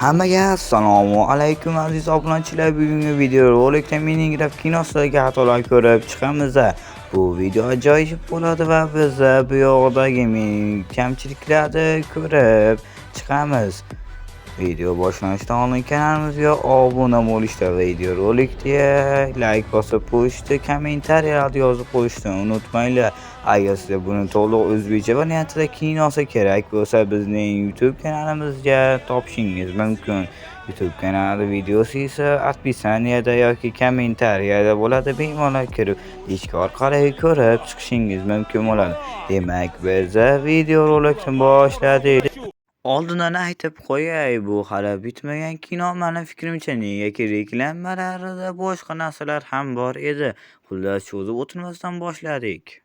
Hammaga assalomu alaykum aziz obunachilar. Bugungi videorolikda Minecraft kinosidagi xatolar ko'rib chiqamiz. Bu video ajoyib bo'ladi va biz bu yoqdagi kamchiliklarni ko'rib chiqamiz. Video boshlanishidan oldin kanalimizga obuna bo'lishni va videorolikka like bosib qo'yishni, kommentariyalarda yozib qo'yishni unutmanglar. Agar sizga buni to'liq o'zbekcha variantida kinosi kerak bo'lsa, bizning YouTube kanalimizga topishingiz mumkin. YouTube kanali videosi esa описаниеda yoki kommentariyada bo'ladi. Bemalol kirib, ichki orqali ko'rib chiqishingiz mumkin bo'ladi. Demak, biz videorolikni boshladik. Oldindan aytib qo'yay, bu hali bitmagan kino mani fikrimcha, negaki reklamalarida boshqa narsalar ham bor edi. Xullas, cho'zib o'tirmasdan boshladik.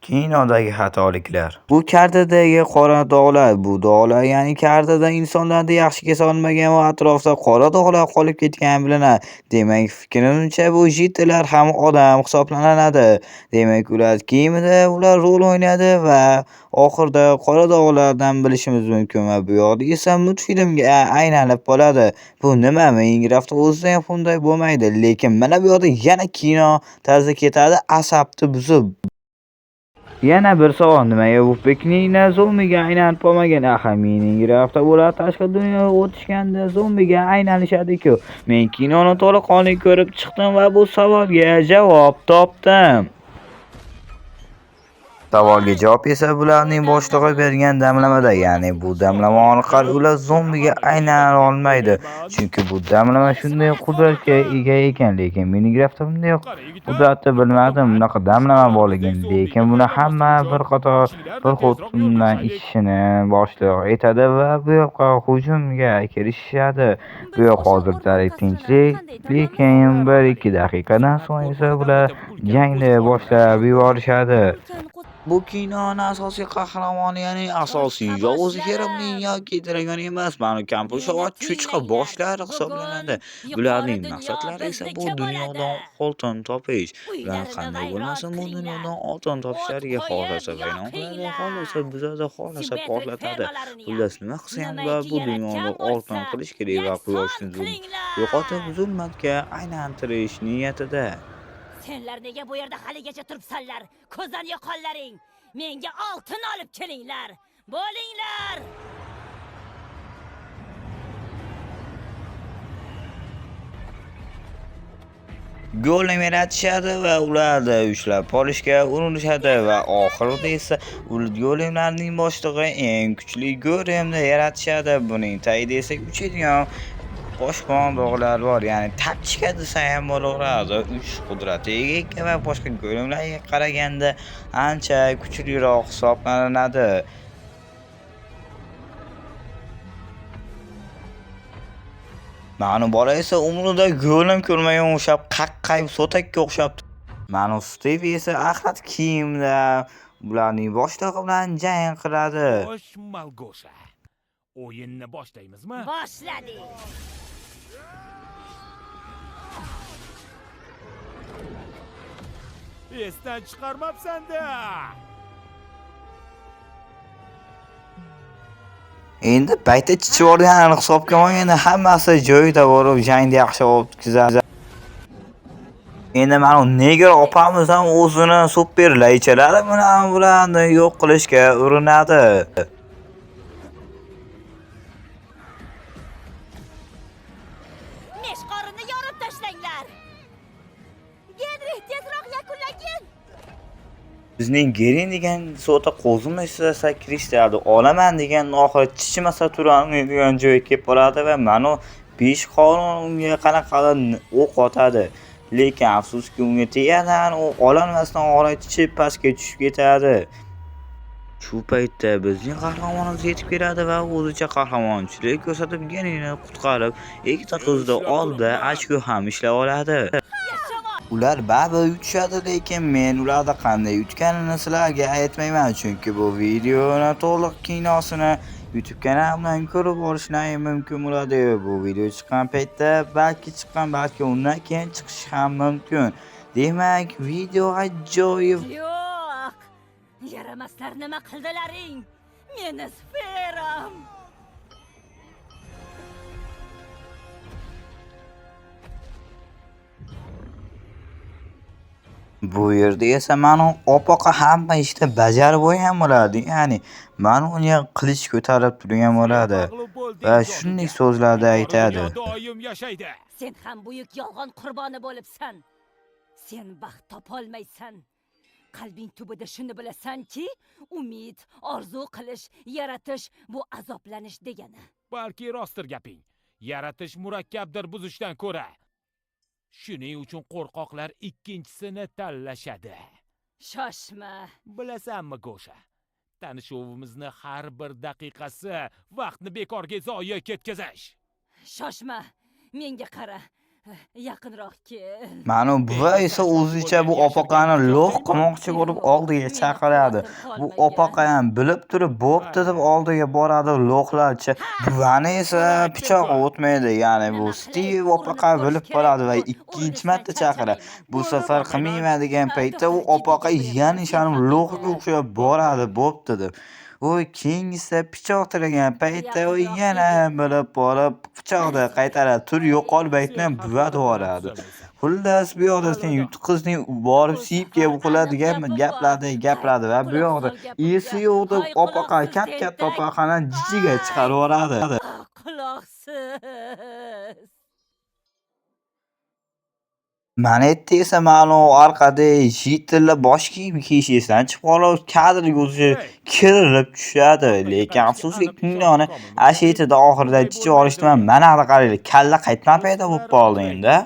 Kinodagi xatoliklar. Bu kartadagi qora dog'lar, bu dog'lar, ya'ni kartada insonlarni yaxshi kesolmagan va atrofda qora dog'lar qolib ketgani bilinadi. Demak, fikrimcha, bu jittilar ham odam hisoblanadi. Demak, ular kiyimida ular rol o'ynadi va oxirida qora dog'lardan bilishimiz mumkin va bu yoqda esa multfilmga aylanib qoladi. Bu nima? Minecraft o'zida ham bunday bo'lmaydi, lekin mana bu yoqda yana kino tarzida ketadi, asabni buzib. Yana bir savol, nimaga Woofpack'ning zombiga aylanib qolmagan? Axir Minecraftda ular tashqi dunyoga o'tishganda zombiga aylanishadi-ku. Men kinoni to'laqonli ko'rib chiqdim va bu savolga javob topdim. Savolga javob esa bularning boshlig'i bergan damlamada, ya'ni bu damlama orqali ular zombiga aylana olmaydi. Chunki bu damlama shunday qudratga ega ekan, lekin Minecraftda bunday qudratni bilmadim, bunaqa damlama borligini, lekin buni hamma bir qator bir xurjundan ichishini boshliq aytadi va bu yoqqa hujumga kirishishadi. Bu yoq hozirchalik tinchlik, lekin 1-2 daqiqadan so'ng esa bular jangni boshlab yuborishadi. Bu kinoni asosiy qahramoni, ya'ni asosiy yovuz Herobrine yoki Dragon emas, mana kampir va cho'chqa boshlari hisoblanadi. Bularning maqsadlari esa bu dunyodan oltin topish. Ular qanday bo'lmasin bu dunyodan oltin topishlariga xohlasa vayron qiladi, xohlasa buzadi, xohlasa portlatadi. Xullas, nima qilsa ham ular bu dunyoni oltin qilish kerak va quyoshni yo'qotib zulmatga aylantirish niyatida. Senlar nega bu yerda haligacha turibsanlar? Ko'zdan yo'qollaring. Menga oltin olib kelinglar. Bo'linglar! Golem yaratishadi va ularni ushlab qolishga urinishadi va oxirida esa golemlarning boshlig'i eng kuchli golemni yaratishadi. Buning tagida esa uchadigan qo'shqon bog'lar bor, ya'ni tachka desa ham bo'laveradi. 3 qudratga ega ekan va boshqa golemlarga qaraganda ancha kuchliroq hisoblanadi. Mani bola esa umrida golem ko'rmagan, o'xshab qaqqayib so'takka o'xshab. Mani Steve esa axlat kiyimda ularning boshlig'i bilan jang qiladi. Xo'sh, Malgosha. O'yinni boshlaymizmi? Boshladik. Esdan chiqarmabsan-da. Endi bayta chichib yuborganini hisobga olganda hammasi joyida borib jangni yaxshi o'tkazadi. Endi mana u neger opamiz ham o'zini super laychalari bilan bularni yo'q qilishga urinadi. Meshqorini yorib tashlanglar. Genri, tezroq yakunlagin. Bizning Gerin degan sota qo'zini istasa kristalni olaman degan oxiri chichmasa turolmaydigan joyga kelib qoladi va mana 5 qorin unga qanaqadir o'q otadi. Lekin afsuski unga tegadan u ololmasdan oxiri chichib pastga tushib ketadi. Shu paytda bizning qahramonimiz yetib keladi va o'zicha qahramonchilik ko'rsatib Gerinni qutqarib, ikkita qizni oldida ochko ham ishlab oladi. Yashava! Ular baribir yutishadi, lekin men ularda qanday yutganini sizlarga aytmayman, chunki bu videoni to'liq kinosini YouTube kanalimdan ko'rib olishlari mumkin bo'ladi. Bu video chiqqan paytda balki chiqqan, balki undan keyin chiqishi ham mumkin. Demak, video ajoyib. Yo'q! Yaramaslar nima qildilaring? Meni sferam! Bu yerda esa mani opoqa hamma ishni bajarib qo'ygan bo'ladi. Ya'ni mani unga qilich ko'tarib turgan bo'ladi Mag'lub bo'lding, va shunday jodugar. so'zlarni Yuqori aytadi. dunyo doim yashaydi. Sen ham buyuk yolg'on qurboni bo'libsan. Sen baxt topolmaysan. Qalbing tubida shuni bilasanki, umid, orzu qilish, yaratish bu azoblanish degani. Balki rostdir gaping. Yaratish murakkabdir buzishdan ko'ra. Shuning uchun qo'rqoqlar ikkinchisini tanlashadi. Shoshma. Bilasanmi, Gosha? Tanishuvimizni har bir daqiqasi vaqtni bekorga zoya ketkazish. Shoshma. Menga qara. Yaqinroq kel. Mani buva esa o'zicha bu opoqani lo'q qilmoqchi bo'lib oldiga chaqiradi. Bu opoqa ham bilib turib bo'pti deb oldiga boradi lo'qlarcha. Buvani esa pichog'i o'tmaydi. Ya'ni bu Steve opoqa bilib qoladi va ikkinchi marta chaqiradi. Bu safar qilmayman degan paytda u opoqa yana ishonib lo'qga o'xshab boradi bo'pti deb. U keyingisida pichoq tiragan paytda u yana bilib borib pichoqni qaytaradi. Tur yo'qol paytdan buva yuboradi. Xullas, bu yoqda sen qizning borib siyib kelib qiladigan gaplarni gapiradi va bu yoqda esi yo'q deb opoqa kap-katta opoqani jijiga chiqarib yuboradi. Quloqsiz. Mana yerda esa mana u orqada jitilli bosh kiyim kiyish esidan chiqib qolib, kadrga o'zi kerilib tushadi. Lekin afsuski, kinoni ashu yerda oxirida chichib olishdi. Mana qaranglar, kalla qaytdan paydo bo'lib qoldi endi.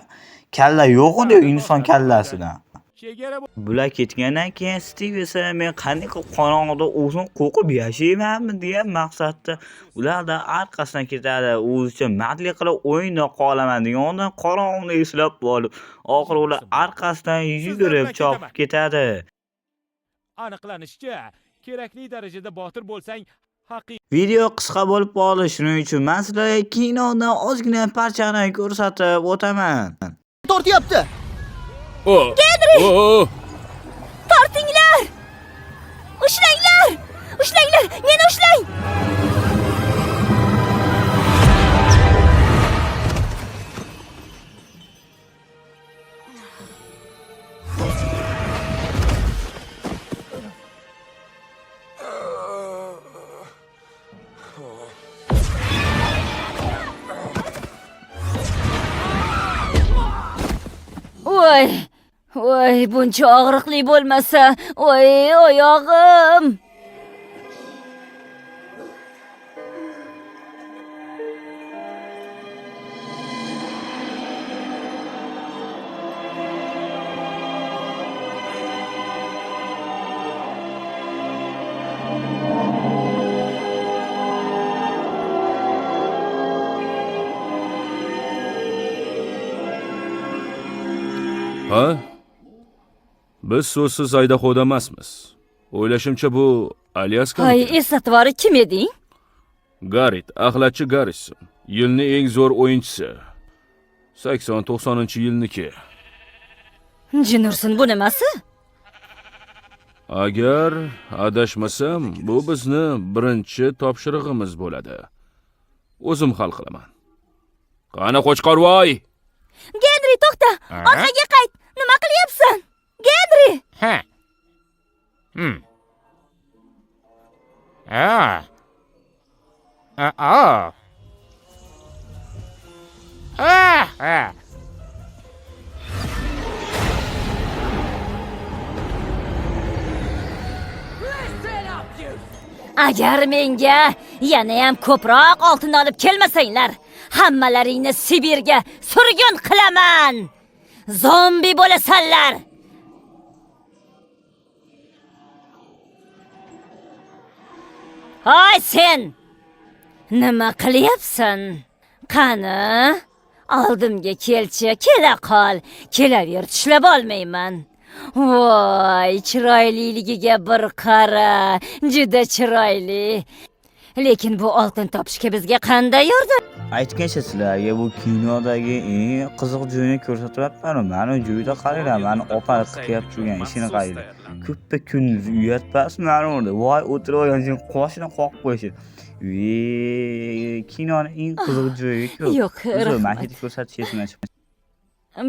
Kalla yo'q edi inson kallasidan. Chegara Bular ketgandan keyin Steve esa men qanday qilib qorong'ida o'zim qo'rqib yashaymanmi degan maqsadda ularda orqasidan ketadi. O'zicha mardlik qilib o'yinda qolaman degandan qorong'ida eslab borib, oxiri ular orqasidan yugurib chopib ketadi. Aniqlanishicha, kerakli darajada botir bo'lsang, haqiqiy Video qisqa bo'lib qoldi, shuning uchun men sizlarga kinodan ozgina parchani ko'rsatib o'taman. Tortyapti. Genri! Tortinglar! Ushlanglar! Ushlanglar! Meni ushlang! Voy! Voy, buncha og'riqli bo'lmasa. Voy, oyog'im! Ha? Biz so'zsiz Aydahoda emasmiz. O'ylashimcha, bu Alyaska. Hay, eslatvori kim eding? Garit, axlatchi Garrison. Yilning eng zo'r o'yinchisi. 80-90-yilniki. Jin ursin, bu nimasi? Agar adashmasam, bu bizni birinchi topshirig'imiz bo'ladi. O'zim hal qilaman. Qani, Qo'chqorvoy? Genri, to'xta! Orqaga qayt! Nima qilyapsan? Genri! Ha. Ha. A. A. Ah. Ha. Agar menga yanayam ko'proq oltin olib kelmasanglar, hammalaringni Sibirga surgun qilaman. Zombi bo'lasanlar. Hoy sen! Nima qilyapsan? Qani? Oldimga kelchi, kela qol. Kelaver, tishlab olmayman. Voy, chiroyliligiga bir qara. Juda chiroyli. Lekin bu oltin topishga bizga qanday yordam Aytgancha, sizlarga bu kinodagi eng qiziq joyini ko'rsatyapman. Mani joyda qaranglar, mani opa qilyapti turgan ishini qaranglar. Kuppa kunduz uyatmas mani unda. Voy, o'tirib olgan sen qoshini qoqib qo'yishi. Ve kinoni eng qiziq joyi-ku. Yo'q, Uzr, mana rahmat. shu yerda ko'rsatish esimdan chiqdi.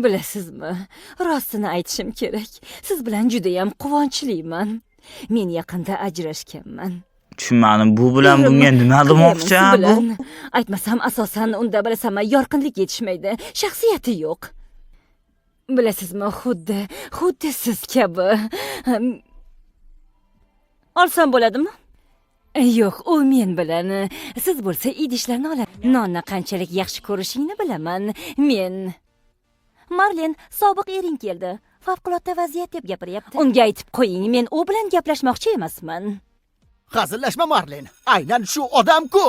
Bilasizmi, rostini aytishim kerak. Siz bilan judayam quvonchliman. Men yaqinda ajrashganman. Tushunmadim, bu bilan Erim bunga nima Klemens demoqchi bu? bilan. Aytmasam, asosan unda, bilasanmi, yorqinlik yetishmaydi. Shaxsiyati yo'q. Bilasizmi, xuddi siz kabi. Olsam bo'ladimi? Yo'q, u men bilan. Siz bo'lsa idishlarni oladi. Nonni qanchalik yaxshi ko'rishingni bilaman. Men Marlen, sobiq ering keldi. Favqulodda vaziyat deb gapiryapti. Unga aytib qo'ying, men u bilan gaplashmoqchi emasman. Hazillashma, Marlen. Aynan shu odam-ku.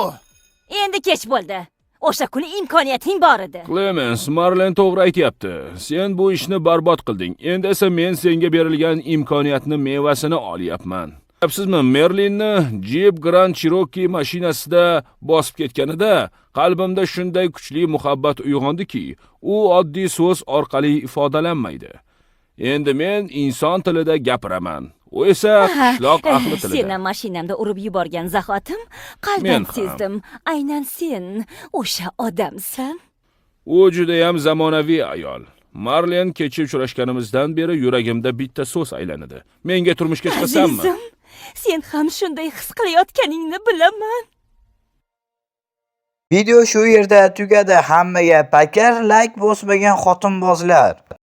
Endi kech bo'ldi. O'sha kuni imkoniyating bor edi. Klemens, Marlen to'g'ri aytyapti. Sen bu ishni barbod qilding. Endi esa men senga berilgan imkoniyatni mevasini olyapman. Bilasizmi, Merlinni Jeep Grand Cherokee mashinasida bosib ketganida qalbimda shunday kuchli muhabbat uyg'ondiki, u oddiy so'z orqali ifodalanmaydi. Endi men inson tilida gapiraman. U esa qishloq ahli tilida. Seni mashinamda urib yuborgan zahotim qalban Men ham. sezdim. Aynan sen o'sha odamsan. U judayam zamonaviy ayol. Marlen, kecha uchrashganimizdan beri yuragimda bitta so'z aylanadi. Menga turmushga chiqasanmi? Azizim, sen ham shunday his qilayotganingni bilaman. Video shu yerda tugadi. Hammaga пока, layk bosmagan xotinbozlar.